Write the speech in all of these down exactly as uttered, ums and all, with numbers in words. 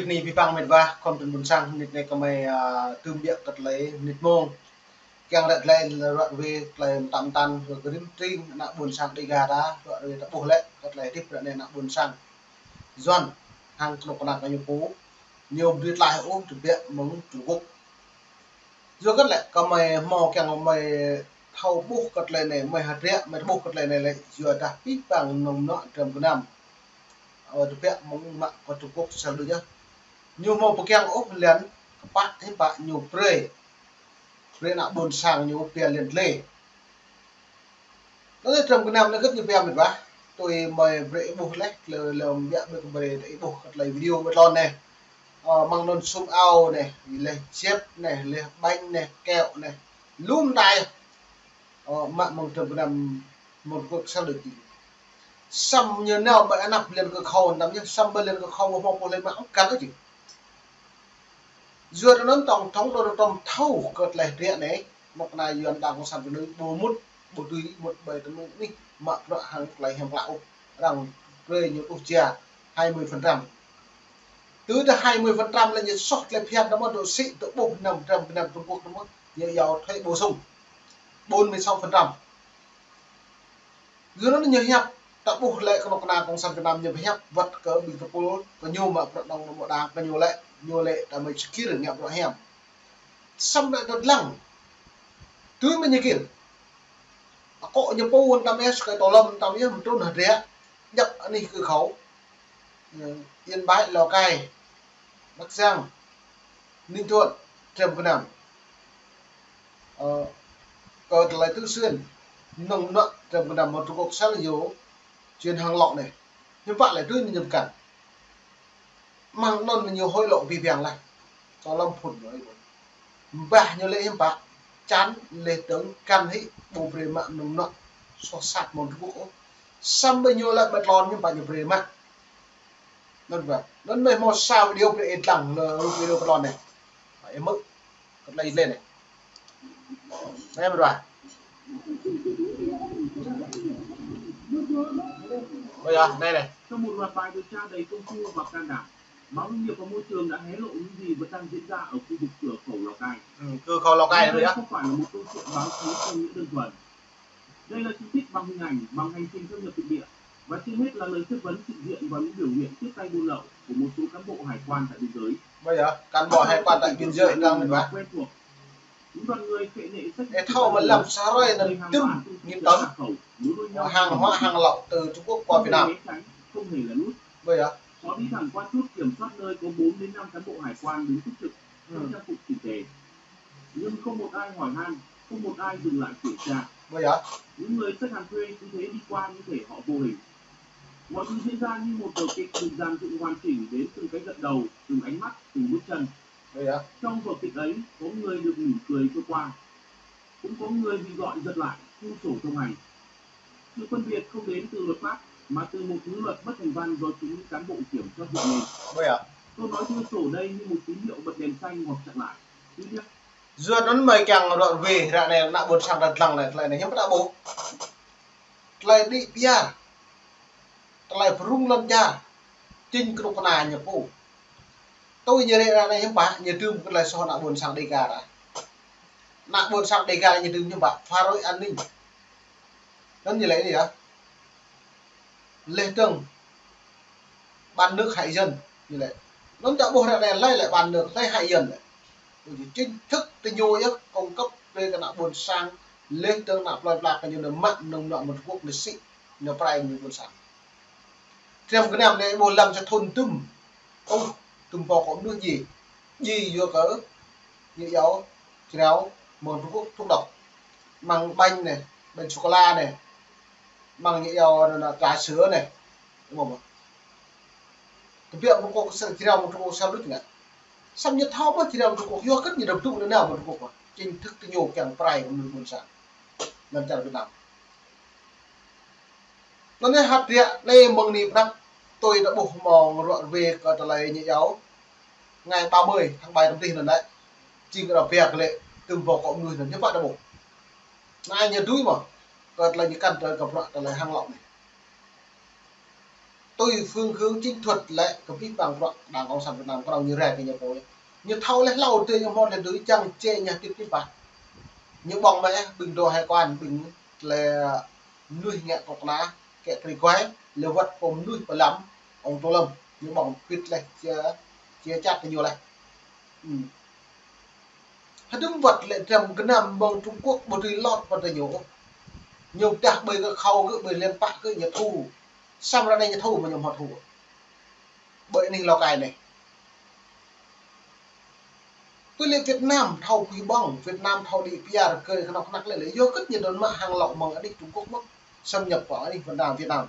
Bơni abih bang met wa, khŏm tơlơi ƀuôn sang, mơnit anai gơmơi, a, tơbiă kơ tơlơi mơnit mông. Kiăng ră tơlơi ră ruai tơlơi mơtam mơtam, rơkơrim tring, ană ƀuôn sang Dêga ta, ră ruai ta ƀuh lĕ, kơ tơlơi hơdip ră anai ană ƀuôn sang Yuan, hăng kơnuk kơna kơ ñu pô, ñu ƀu dưi tlaih ôh, tơbiă mơ̆ng Trung Quốc. Yua kơ lĕ, gơmơi hmâo kiăng gơmơi thâo ƀuh kơ tơlơi anai, gơmơi hơdră, gơmơi ƀuh kơ tơlơi anai lĕ, yua dah abih bang mơnơ̆ng mơnuă dram gơnam. Ơ, tơbiă mơ̆ng mă kơ Trung Quốc sel đôč yơh. Ñu hmâo pơkiăng ôh lĕ, kơpă hiư̆m pă ñu brơi. Brơi ană ƀuôn sang ñu pia lĕ lĕ. Anŭn yơh dram gơnam anai hơget ñu pia met wa. Tui gơmơi brơi ih ƀuh lĕ, lĕ, lĕ biă brơi kơ brơi ih ƀuh kơ tơlơi video ƀơi tlôn anai. Ơ, mơ̆ng anŭn sum ao anai, lĕ jep anai, lĕ ƀañ anai, kẹo anai. Lŏm tai. Ơ, mă mơ̆ng dram gơnam mơ̆ng Trung Quốc sel đôč. Samơ̆ ñu nao ƀơi anăp lĕ kơ khâu tăm yơh, samơ̆ ƀơi lĕ kơ khâu hmâo pô lĕ mă ƀu kăn ôh či. Yua anŭn tổng thống Donald Trump thâo kơ tơlơi hơdră anai, mơ̆ng anai Yuan Đảng Cộng sản Việt Nam ƀu mŭt, ƀu dưi mŭt ƀơi tơnŭk anih, mă bruă hăng tơlơi hiam klă ôh, arăng brơi ñu tuh jia hai mươi phần trăm. Tơdah hai mươi phần trăm lĕ ñu soh tơlơi phiăn tơmơ̆ dŏ sĭ, dŏ ƀuh anăm dram gơnam Trung Quốc tơmơ̆, ñu iâu thuế bổ sung bốn mươi sáu phần trăm. Yua anŭn ñu hiăp, ta ƀuh lĕ kơnuk kơna Cộng sản Việt Nam ñu pơhiăp wơ̆t kơ ƀing tơpul, kơ ñu mă bruă nong mơ̆ng đang kơ ñu lĕ, ñu lĕ ta mơi čơkir ngă bruă hiam. Samơ̆ lĕ ta lăng. Tui mơ̆ ñu kir. Akŏ ñu pô tăm yơh, sơkai tơlơi tăm yơh, mơtrun hơdră, djăp anih kơ khâu. Yên Bái, Lào Cai, Bắc Giang, Ninh Thuận, dram gơnam. Ơ, kơ tơlơi Tứ Xuyên, mơnơ̆ng mơnuă dram gơnam mơ̆ng Trung Quốc sel yơh, chuyên hàng lậu anai. Hiư̆m pă lĕ tui mơ̆ ñu pơkăn. Mơ̆ng anŭn ñu hối lộ abih bang laih. Tơlơi phŭn ñu hối lộ. Ƀah ñu lĕ hiư̆m pă, čan lĕ tơ̆ng kăn hĭ ƀu brơi mă mơnơ̆ng mơnuă soh sat mơ̆ng Trung Quốc ôh. Samơ̆ ñu lĕ ƀơi tlôn hiư̆m pă ñu brơi mă. Anŭn ƀă. Anŭn mơi hmâo sa video brơi ih lăng lĕ video ƀơi tlôn anai. Ih hmư̆. Kơ tơlơi lĕ anai. Anai mơ̆ ƀă. Ơ yơh, anai anai. Trong một loạt bài điều tra đầy công phu và can đảm, báo Nông nghiệp và Môi trường đã hé lộ những gì vẫn đang diễn ra ở khu vực cửa khẩu Lào Cai. Ừ, cửa khẩu Lào Cai. Đây không phải là một câu chuyện báo chí theo nghĩa đơn thuần. Đây là sự tích bằng hình ảnh, bằng hành trình xâm nhập thực địa, và trên hết là lời chất vấn trực diện vào những biểu hiện tiếp tay buôn lậu của một số cán bộ hải quan tại biên giới. Bây giờ, cán bộ hải quan tại biên giới đang quen thuộc. Những đoàn người khệ nệ sách thâu mà làm sao rồi là hàng hóa từ Trung Quốc qua Việt Nam. Không hề né tránh, không hề lén lút. Bây giờ, họ đi thẳng qua chốt kiểm soát nơi có bốn đến năm cán bộ hải quan đứng túc trực, trong trang phục chỉnh tề. Nhưng không một ai hỏi han, không một ai dừng lại kiểm tra. Bây giờ, những người xách hàng thuê cứ thế đi qua như thể họ vô hình. Mọi thứ diễn ra như một vở kịch được dàn dựng hoàn chỉnh đến từng cái gật đầu, từng ánh mắt, từng bước chân. Bây giờ, trong vở kịch ấy, có người được mỉm cười cho qua, cũng có người bị gọi giật lại, thu sổ thông hành. Sự phân biệt không đến từ luật pháp, mà từ một thứ luật bất thành văn do chính cán bộ kiểm soát dựng nên. Bây giờ, câu nói "thua sổ" đây như một tín hiệu bật đèn xanh ngoặc chặn lại. Thứ nhất. Yua anŭn mơi kiăng ră ruai ră anai ană ƀôn sang ta lăng lĕ tơlơi anai hiư̆m pă ta ƀuh. Tơlơi đĭ pia. Tơlơi pơrŭng lŏn čar. Čing kơnuk kơna ñu pô. Tui ñu ră anai hiư̆m pă, ñu tơm kơ tơlơi soh ană ƀôn sang Dêga ta. Ană ƀôn sang Dêga ñu tơm hiư̆m pă, phá rối an ninh. Anŭn ñu lĕ anai yơh. Lĕ tơ̆ng bán nước hại dân, ñu lĕ. Anŭn ta ƀuh ră anai lĕ, lĕ bán nước, lĕ hại dân lĕ. Chính thức tơ ñu yơh, cung cấp brơi kơ ană ƀôn sang, lĕ tơ̆ng ană plơi pla kơ ñu nao mă mơnơ̆ng mơnuă mơ̆ng Trung Quốc nao sĭ, nao pơrai mơ̆ng ƀôn sang. Dram gơnam anai ƀuh lăm sa thŭn tơm. Ôh, tơm pô kơ mơnuih djai. Djai yua kơ ñu iâu jrao mơ̆ng Trung Quốc thuốc độc. Mơ̆ng ƀañ anai, ƀañ sô-kô-la anai. Mơ̆ng ñu iâu anŭn trà sữa anai. Ƀuh mơ̆. Tơbiă mơ̆ng Trung Quốc sel jrao mơ̆ng Trung Quốc sel đôč ngă. Samơ̆ ñu thâo mơ̆ jrao mơ̆ng Trung Quốc, yua kơ ñu dŏ tŭ anai nao mơ̆ng Trung Quốc mơ̆. Chính thức tơ ñu kiăng pơrai mơ̆ng ƀôn sang. Lăm čar Việt Nam. Anŭn anai hơdră anai mơ̆ng anai prăp tui ta ƀuh mơ̆ng ră ruai kơ tơlơi ñu iâu. Ngày ba mươi tháng bảy tơm tih anŭn lĕ. Jing ră ruai kơ lĕ tơm pô kơ mơnuih anŭn hiư̆m pă ta ƀuh. Anai ñu tui mơ̆. Kơ tơlơi ñu kăn tơlơi kơ bruă tơlơi hàng lậu anai. tui phương hướng chiến thuật lĕ kơ pih păng bruă Đảng Cộng sản Việt Nam kơnơ̆ng ñu rai kơ ñu pô. Ñu thâo lĕ hlâo tơ ñu hmâo lĕ dưi čang čê ñu hơdip pih păng. Ñu ƀơ̆ng mơ̆ ƀing dŏ hai quan ƀing lĕ mơnuih ngă kơnuk kơna kĕ prĭ kuai lĕ wăt pô mơnuih pơlăm ong tơlŏm. Ñu ƀơ̆ng pĭt lĕ chia, chia chặt kơ ñu lĕ. Hơdôm wăt lĕ dram gơnam mơ̆ng Trung Quốc ƀu dưi lŏt pơ tơ ñu. Ñu pơdah ƀơi kơ khâu kơ ƀơi lĕ pă kơ ñu thu. Samơ̆ ră anai ñu thu mơ̆ ñu hmâo thu. Ƀơi anih Lào Cai anai. Pơ lĕ Việt Nam thâo pih ƀơ̆ng, Việt Nam thâo đĭ pơyar kơ kơnuk kơna lĕ lĕ. Yua kơ ñu dŏ mă hàng lậu mơ̆ng anih Trung Quốc mơ̆n. Xâm nhập pơ anih Việt Nam, Việt Nam.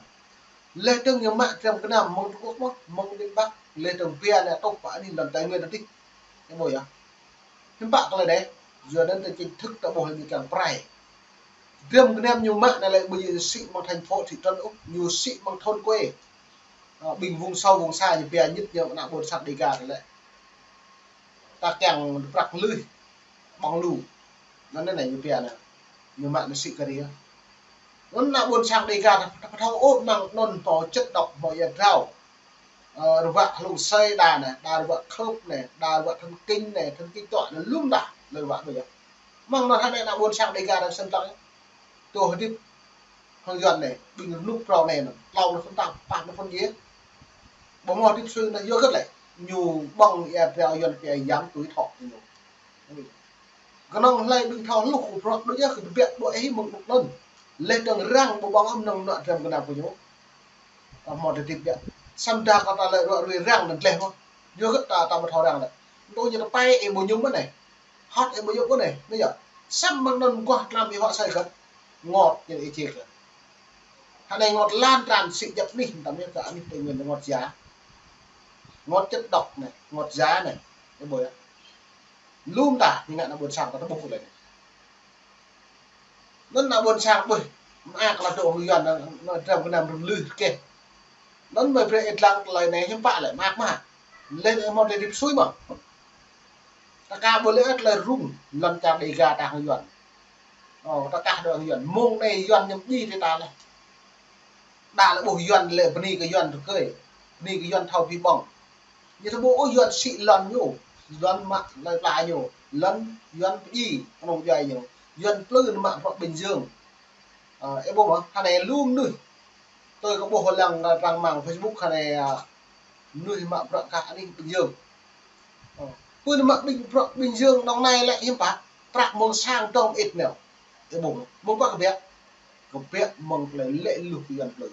Lĕ dơ̆ng ñu mă dram gơnam mơ̆ng Trung Quốc mơ̆n, mơ̆ng miền Bắc. Lĕ dơ̆ng pia anai tŏk pơ anih lŏn Tây Nguyên adih. Ih ƀuh yơh. Hiư̆m pă kơ lĕ anai, yua anŭn tơ chính thức ta ƀuh lĕ ñu kiăng pơrai. Dram gơnam ñu mă anai lĕ ƀu djơ̆ sĭ mơ̆ng thành phố thị trấn ôh, ñu sĭ mơ̆ng thôn quê. Ơ, ƀing vùng sâu vùng xa ñu pia ñit ñu ană ƀôn sang Đêga lĕ. Ta kiăng prăk lui, ƀơ̆ng lu. Anŭn anai ñu pia anai. Ñu mă anai sĭ kơ ria. Anŭn ană ƀôn sang Đêga ta, ta pơthâo ôh mơ̆ng anŭn hmâo chất độc hmâo ia drao. Ơ, rơwă hlung sơi đa anai, đa rơwă khớp anai, đa rơwă thần kinh anai, thần kinh tọa anai, lum đa, lơi rơwă ƀu djơ̆. Mơ̆ng anŭn hơnai ană ƀôn sang Đêga ta sơm tơ̆ng. Tơ hơdip hăng Yuan anai, ƀing rơnŭk prâo anai, tlâo rơnŭk phŭn tap, pă̱ rơnŭk phŭn djai. Ƀu hmâo hơdip sui anai yua hơget lĕ. Ñu ƀơ̆ng ia drao Yuan pia yang tui thŏk ñu. Kơnơ̆ng hlơi ƀing thâo hluh kơ bruă đôč yơh kơ tơbiă đuaĭ hĭ mơ̆ng anŭn. Lĕ dơ̆ng răng ƀu ƀơ̆ng ôh mơnơ̆ng ană dram gơnam kơ ñu. Ta hmâo tơdip biă. Samơ̆ dah kơ ta lĕ ruă ruai răng anŭn gleh mơ̆n. Yua hơget ta, ta ƀu thâo răng lĕ. Tui ñu tơpai ih ƀu mơñum mơ̆n anai. Hŏt ih ƀu mơñum mơ̆n anai. Anai yơh. Samơ̆ mơ̆ng anŭn mơguah tlam ih huă sai hơget. Ngot ñu ih čih lĕ. Hơnai ngot lan tràn sĭ djăp anih, tăm yơh kơ anih Tây Nguyên ngot ya. Ngot chất độc anai, ngot ya anai. Ih ƀuh yơh. Lum ta, ñu ngă ană ƀôn sang ta tơƀuh kơ lĕ anai. Anŭn ană ƀôn sang ƀuh, mơak kơ lăp dŏ hăng Yuan, anŭn dram gơnam rŭng lưh kĕ. Anŭn mơi brơi ih lăng tơlơi anai hiư̆m pă lĕ, mơak mơ̆. Lĕ anai hmâo tơlơi hơdip sui mơ̆n. Ta ka ƀu lĕ tơlơi rŭng, lŏn čar Đêga ta hăng Yuan. Ơ, ta kah dŏ hăng Yuan. Mơ̆ng anai Yuan ñu pơdjai tui ta lĕ. Đa lĕ ƀuh Yuan lĕ bơni kơ Yuan rơkơi. Bơni kơ Yuan thâo pih ƀơ̆ng. Ñu ta ƀuh ôh Yuan sĭ lŏn ñu, lŏn mă lơi pla ñu, lŏn Yuan pơdjai, kơnơ̆ng djuai ñu. Yuan plư ñu mă bruă Bình Dương. Ơ, ih ƀuh mơ̆, hơnai lu mơnuih. Tui kơ ƀuh lăng, lăng mơ̆ng Facebook hơnai, ơ, mơnuih mă bruă kah anih Bình Dương. Ơ, pơ ñu mă ƀing bruă Bình Dương Đồng Nai lĕ hiư̆m pă, prăk mơ̆ng sang dŏng mơit nao. Ih ƀuh mơ̆, mơ̆ng pă kơbiă, kơbiă mơ̆ng tơlơi lĕ luh Yuan plư.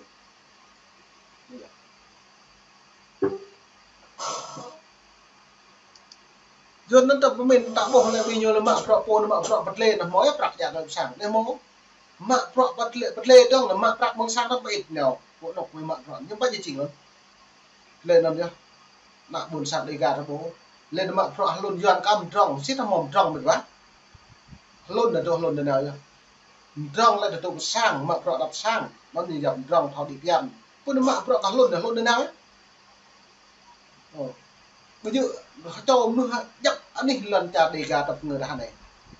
Yua anŭn ta pơmĭn ta ƀuh lĕ ƀing ñu lĕ mă bruă pô, mă bruă pơtlê anŭn hmâo yơh prăk djă tơlơi pơsang. Anai hmâo mă bruă pơtlê, pơtlê dơ̆ng lĕ mă prăk mơ̆ng sang ta pơit nao. Pô anŭn mă bruă. Ñu ƀu djơ̆ jing anŭn. Lĕ anŭn yơh. Ană ƀôn sang Đêga ta ƀuh. Lĕ mă bruă hlŭn Yuan kơ mơdrŏng. Sĭt ta hmâo mơdrŏng mơ̆n wă. Hlŭn anai dŏ hlŭn anai nao yơh. Mơdrŏng lĕ tơtŭ pơsang, mă bruă đăp sang. Anŭn ñu yap mơdrŏng thâo đĭ pian. Pô anŭn mă bruă kơ hlŭn anai, hlŭn anai nao yơh. Ơ. Ƀu djơ̆, kơčâo mơnuih djăp anih lŏn čar Đêga ta pơngơ̆ dah anai.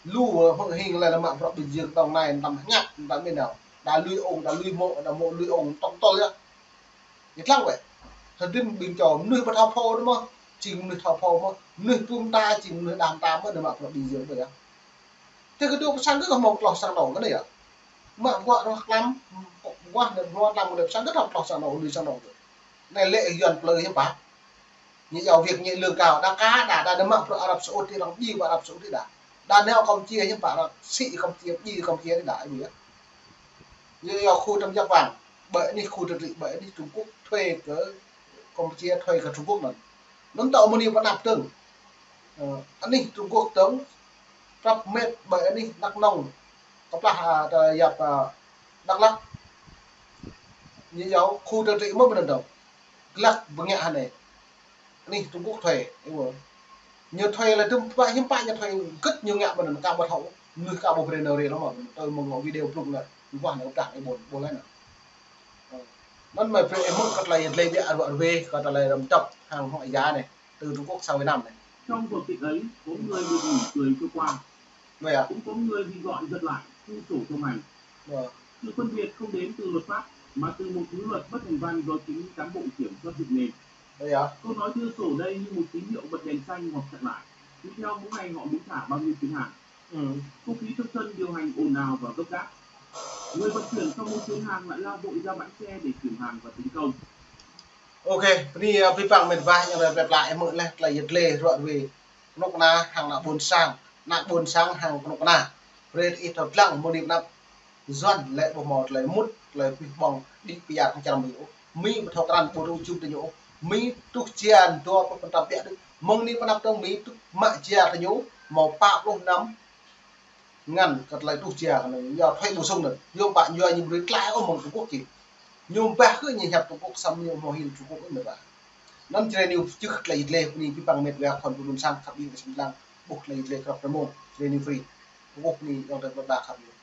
Lu, ơ, hơ̆ng hing lĕ mă bruă Bình Dương Đồng Nai tăm hơñăt, tăm mơnao. Đa lui ong, đa lui mô̆, đa mô̆ lui ong, tŏng tŏl yơh. Ñu lăng wĕ. Hơdôm ƀing čô mơnuih ƀu thâo phô đôč mơ̆, jing mơnuih thâo phô mơ̆, mơnuih pum ta, jing mơnuih đam ta mơ̆, anai mă bruă Bình Dương ƀơi yơh. Tơ kơ dŏ pơsang kơ hmâo tloh sang anŏ kơ anai yơh. Mă bruă ruah tlam, ruah anai ruah tlam kơ dŏ pơsang kơ thâo tloh sang anŏ, lui sang anŏ kơ. Anai lĕ Yuan plư hiư̆m pă. Ñu iâu việc nhẹ lương cao, đa ka, đa, đa, đa mă bruă Arab Saudi, arăng pơdjai pơ Arab Saudi đa. Đa nao Campuchia hiư̆m pă, arăng sĭ Campuchia, pơdjai Campuchia đa, ih ƀuh yơh. Ñu iâu khu trấn Giáp Vàng, ƀơi anih khu tự trị, ƀơi anih Trung Quốc thuê kơ Campuchia, thuê kơ Trung Quốc anŭn. Anŭn ta ƀu mơ̆n ñu pơanăp dơ̆ng. Ơ, anih Trung Quốc dơ̆ng, prăp mĕt ƀơi anih Đắk Nông, kơplah, a, ta yap, a, Đắk Lắk. Ñu iâu khu tự trị mơ̆ pơnăn dơ̆ng. Glăk bơngă hơnai. Anih Trung Quốc thuê, ih ƀuh. Ñu thuê lĕ dŭm pă hiư̆m pă ñu thuê gĭt ñu ngă pơnăn ka ƀu thâo. Mơnuih ka ƀu brơi nao rai lơ̆m mơ̆, tui mơ̆ng video blung anai, ƀuh anai kơplah ih ƀuh, ƀuh lĕ anai. Ơ. Anŭn mơi brơi ih hmư̆ kơ tơlơi dlai biă ruă ruê, kơ tơlơi răm čŏp hăng hŏ ya anai, từ Trung Quốc sang Việt Nam anai. Trong vở kịch ấy, có người bị đuổi, người cho qua. Vậy à? Cũng có người bị gọi giật lại, thu sổ cho mày. Vâng. Sự phân biệt không đến từ luật pháp, mà từ một thứ luật bất thành văn do chính cán bộ kiểm soát dựng nên. Câu nói thư sổ đây như một tín hiệu bật đèn xanh hoặc chặn lại, tùy theo mỗi ngày họ muốn thả bao nhiêu chuyến hàng. Thu phí trong sân điều hành ồn ào và gấp gáp. Người vận chuyển sau mỗi chuyến hàng lại lao vội ra bãi xe để kiểm hàng và tính công. Ok, bơni, ơ, abih bang met wa yang rai plơi pla, ih hmư̆ laih tơlơi yet lĕ ruă rui kơnuk kơna hăng ană ƀôn sang, ană ƀôn sang hăng kơnuk kơna. Brơi ih thâo lăng mơ̆ng anai pơ anăp Yuan lĕ ƀu hmâo tơlơi mŭt, tơlơi pih ƀong, đĭ pơyar hăng čar Mi ôh. Mi ƀu thâo krăn ƀu rŭ jum tơ ñu ôh. Mi truh jia dua pluh păn tăm ƀiă đôč. Mơ̆ng anai pơ anăp dơ̆ng Mi truh mă jia tơ ñu hmâo pă pluh năm ngăn kơ tơlơi truh jia kơ anai, yua thuế bổ sung anŭn. Yua ƀă yua ñu brơi tlaih ôh mơ̆ng Trung Quốc či. Ñu bah kơ ñu hiăp Trung Quốc, samơ̆ ñu hmâo hin Trung Quốc ôh met wa. Anŭn Jrai News čih tơlơi yet lĕ, bơni abih bang met wa khŏn ƀun sang khăp ƀing kơ sĭt lăng, ƀuh tơlơi yet lĕ krăp rơmông, Jrai News Free. Ƀuh bơni yang tơlơi ƀlŏr đa khăp ƀing.